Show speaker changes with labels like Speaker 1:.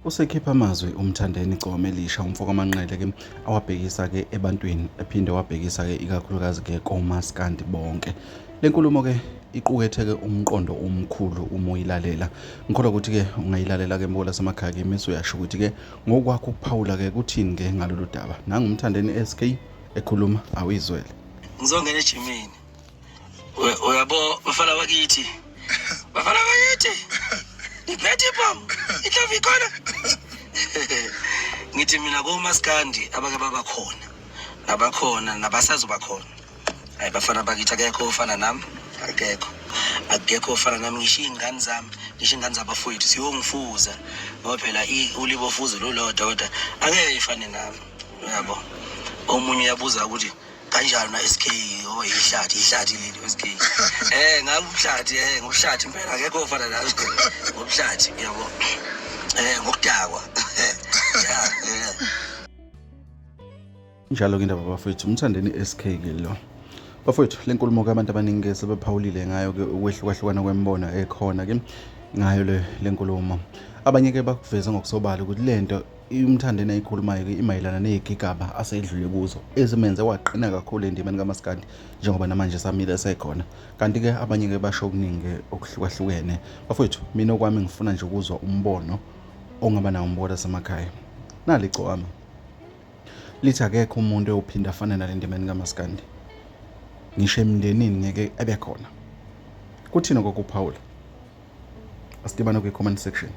Speaker 1: Usekhipha amazwi uMthandeni Igcokama Elisha umfokaManqele ke awabhekisa ke ebantwini ephinde wabhekisa ke ikakhulukazi ke komaskandi bonke. Le nkulumo ke iqukethe ke umqondo omkhulu uma uyilalela. Ngikholwa ukuthi ke ungayilalela ke mbola semakhaya ke mese uyasho ukuthi ke ngokwakho ukuphawula ke kuthini ke ngalolu daba. Nangu uMthandeni SK ekhuluma awuyizwele.
Speaker 2: Ngizongena ejimini. Uyabo bafana bakithi. Bafana bakithi. Niphethe ibhomu. Inhlovu ikhona. Ngithi mina komaskandi abake baba khona. Nabakhona nabasazoba khona. Hayi bafana bakithi akekho ofana nami. Akekho. Akekho ofana nami ngisho iy'ngane zami, ngisho iy'ngane zabafowethu ziyongifuza. Ngoba phela ulibofuzo lulodwa kodwa angeke ifane nami. Uyabo. Omunye uyabuza ukuthi kanjani na SK oh ihlathi ihlathi leli SK eh ngabe ubuhlathi eh ngobuhlathi impela akekho ofana nami ngobuhlathi yabo eh ngokudakwa yeah yeah.
Speaker 1: Njalo ke indaba bafethu uMthandeni SK ke lo. Bafethu le nkulumo ke abantu abaningi ke sebephawulile ngayo ke ukwehlukahlukana kwemibono ekhona ke ngayo le lenkulumo. Abanye ke bakuveze ngokusobala ukuthi lento UMthandeni ayikhulumayo-ke imayelana ney'gigaba asedlule kuzo ezimenze waqina kakhulu endimeni kamaskandi njengoba namanje esamile esekhona. Kanti-ke abanye-ke basho okuningi-ke okuhlukahlukene. Bafowethu mina okwami ngifuna nje ukuzwa umbono ongaba nawo umbono wasemakhaya. Nali igcokama lithi akekho umuntu oyophinda afane nale ndimeni kamaskandi. Ngisho emndenini ngeke ebe khona. Kuthini kokuphawula? Asidibane kwi-comment section.